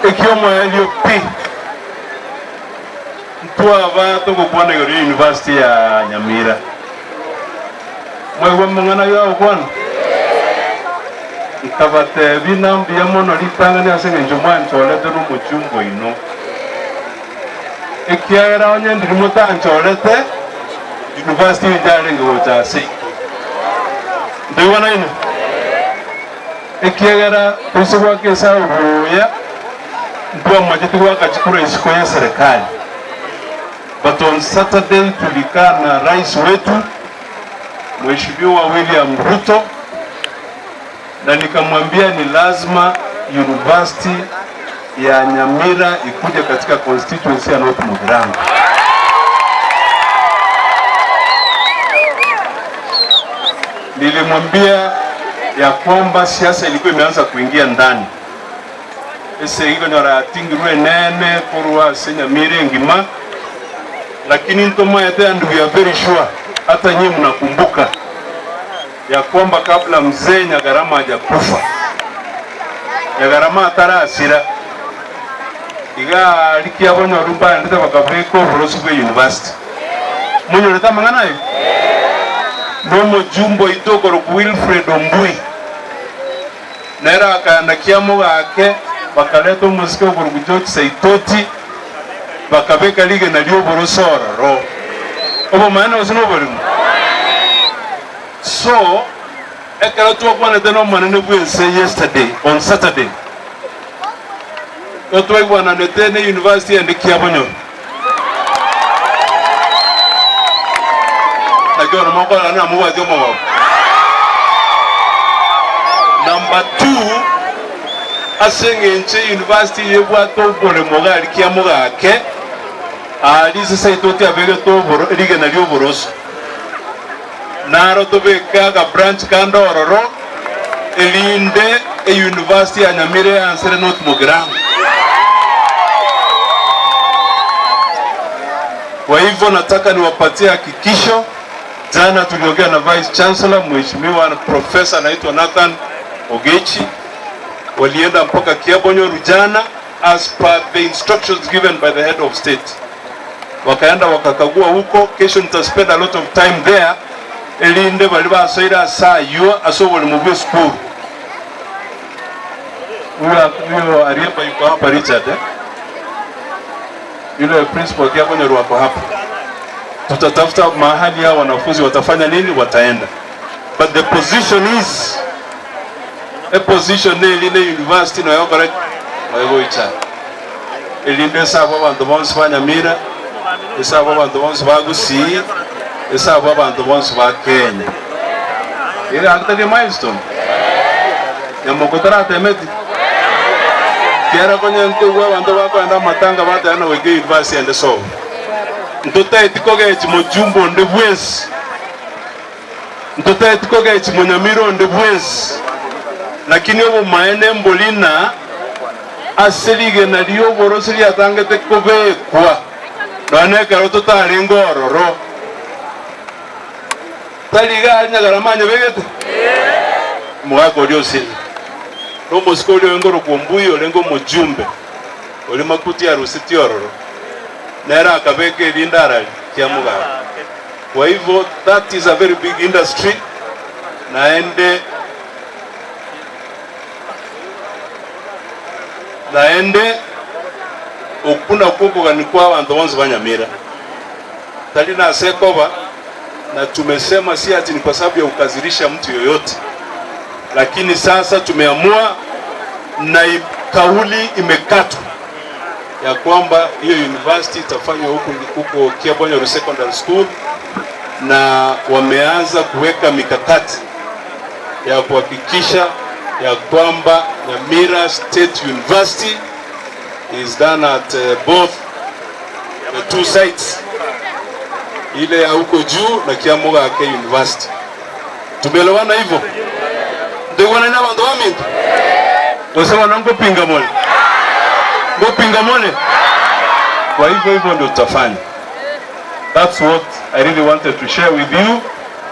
Ekiomoerio pi, ntwaba togokwana igoro ye university ya Nyamira. Mwaigwa amang'ana ayio agokwana? Nkabatebia na mbuya mono ritang'ani ase engencho mwanchorete nomochumba oino, ekiagera onye ndiri motanchorete, university eye yarenge gocha ase intwe. Ntoigwanaine? Ekiagera toise goaka esabu buya, ntwamachete goaka chikura isiko y'eserekari. But on Saturday tulikaa na rais wetu Mheshimiwa William Ruto na nikamwambia ni lazima university ya Nyamira ikuje katika constituency ya North Mugirango. Nilimwambia ya kwamba siasa ilikuwa imeanza kuingia ndani esegi konyora yatingirwe enene korwa ase Nyamira engima, lakini ntomaete and we are very sure hata nyie mnakumbuka ya kwamba kabla mzee Nyagarama hajakufa, Nyagarama atarasira, iga aria kiabonyoru mbaendete bakabeka oborosi bwe university. Monyorete amang'ana ayo? Nomojumbe oito okorokwa Wilfred Ombui, nere akaenda kiamogake, bakareta omosike okorokwa George Saitoti, bakabeka rigena ri'oboroso ororo. Obomaene gose noborimo? So, ekero twakwanete n'Omonene bw'ense yesterday, on Saturday, igo twaigwananete ne university ende Kiabonyoru. Naki bono mokorora ng'a mobwati omogoko. Number two, ase eng'encho eyunivasiti eye ebwate oboremo iga aria kiamogake, aaria ase saitoti abegete oboro rigena ri'oboroso, naro tobeke agabranch kande ororo, erinde eyunivasiti ya Nyamira eansere North Mugirango. Kwa hivyo nataka niwapatie hakikisho, jana tuliongea na Vice Chancellor Mheshimiwa Professor anaitwa Nathan Ogechi, walienda mpaka Kiabonyoru jana as per the instructions given by the head of state, wakaenda wakakagua huko. Kesho nita spend a lot of time there erinde baria basoire ase ayio ase oboremo bwa esukuru. Huyo huyo Ariemba yuko hapa Richard eh? Yule principal Kiabonyoru wako hapa. Tutatafuta mahali hao wanafunzi watafanya nini, wataenda. But the position is a position neri ne university noyo okore noyo goicha erinde ase abwo abanto bonsi ba Nyamira ase abwo abanto bonsi ba Gusii ase abwo abanto bonsi ba Kenya. Iga tari milestone? Nyamoko taratemeti? Kiara konya nkoigwa abanto bakoenda amatanga bateba na goika university ende sobo. Ntotaeti kogechi mojumbe onde bwensi. Ntotaeti kogechi monyamira onde bwensi. Lakini obomaene mbori na ase rigena ri'oboroso riatangete kobekwa, nonya nekero totarenge ororo. Tari iga aria nyagarama anyebegete? Omogaka oria osirire, na omosike oria orenge korokwa Ombui orenge omojumbe, oria makuti arusetie ororo, nere akabeka erinde arari kiamogaka. Kwa hivyo that is a very big industry, naende naende okwo nakwo okogania kwa abanto bonsi ba Nyamira, tari nase ekoba. Na tumesema si ati ni kwa sababu ya kukazirisha mtu yoyote, lakini sasa tumeamua na kauli imekatwa ya kwamba hiyo university itafanywa huku huko Kiabonyoru Secondary School, na wameanza kuweka mikakati ya kuhakikisha ya kwamba Nyamira State University is done at both the two sites ile ya huko juu na Kiamogake University. Tumeelewana hivyo? Ntoigwanani abanto baminto? Gose bono nkopinga more? Nkopinga more? Kwa hivyo hivyo ndio tutafanya. That's what I really wanted to share with you.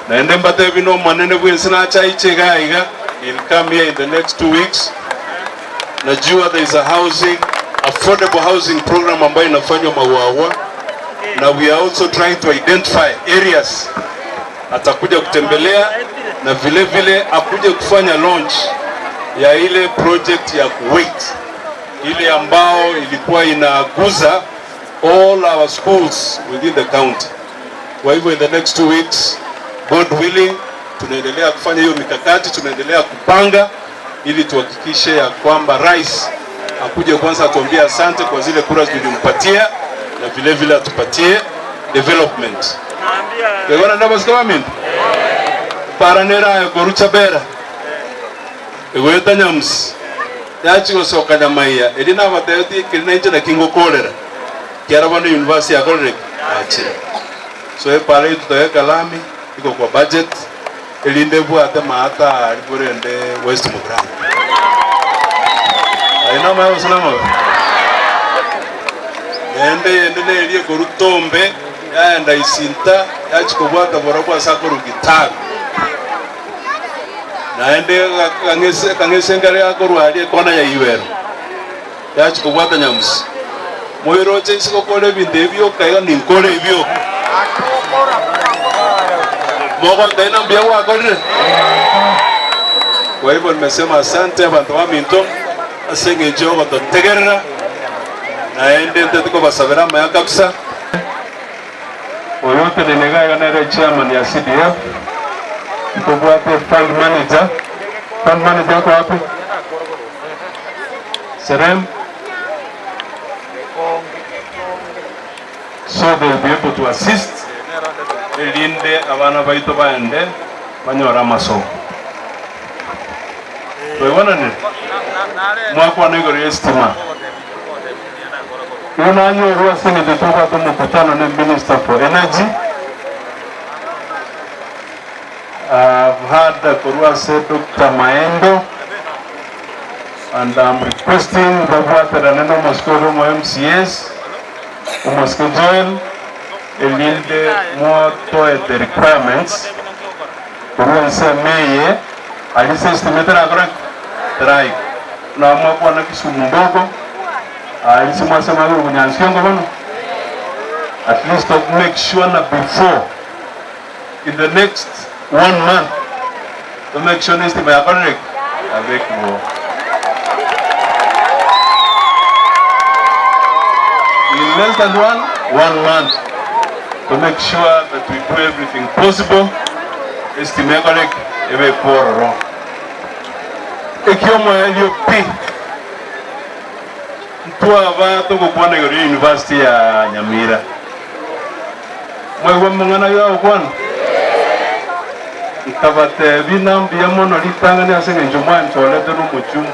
Naende mbatebi n'Omonene bw'ense nache aiche iga iga, he'll come here in the next 2 weeks. Najua there is a housing. Affordable housing program ambayo inafanywa Mawawa na we are also trying to identify areas atakuja kutembelea na vile vile akuje kufanya launch ya ile project ya Kuwait ile ambao ilikuwa inaguza all our schools within the county. Kwa hivyo in the next 2 weeks, God willing, tunaendelea kufanya hiyo mikakati, tunaendelea kupanga ili tuhakikishe ya kwamba rais akuje kwanza atuambie asante kwa zile kura tulimpatia na vile vile atupatie development. Kegona ndaba government paranera gorucha bera egoeta nyamusi yachigosoka nyamaiya eri nabatebeti keri nainche naki ngokorera kiara bono university yakorire yachire so epara tutaweka lami iko kwa budget erinde bwate maata ari burende West Mugirango aina mayo usalama ende yende nerie korutombe yaenda isinta yachikobwata bora bwasa korugitaru naende kang'ese ngare yakorwaria ekona ya ibero yachikobwata nyamusi moiroche ase gokora ebinto ebioka iga ninkore ebioka mogontaina mbuya gwakorire. Kwa hivyo nimesema asante abantu baminto ase eng'encho yogototegerera naende ntetikobasabera amaya kabisa. Oyo otenenega iga nere chairman ya CDF, ntobwate fund manager. Fund manager ako wapi? Serem. So they will be able to assist erinde abana baito baende banyore amasomo. Twebonanire mwakwana igoro ya estima igo nanyorwa ase eng'encho tobwate omokutano ne Minister for Energy. I've had korwa ase Dr. Maendo and I'm requesting babwaterane na omosike oria omo MCAs omosike Joel erinde motoete requirements korwa ensemo eye aria system etarakora teraika namwakwana Kisumu ndogo aria mwasema kunyansiongo bono at least to make sure na before in the next one month to make sure nestima yakorire abekwo in less than one month to make sure that we do everything possible estima ekoreke ebekwororo ekiomoelio pi ntwaba togokwana igoro ya university ya Nyamira mwegwa mong'ana gagokwana nkabatebi nambuya mono ritang'ani ase eng'encho mwancholete na omochumba.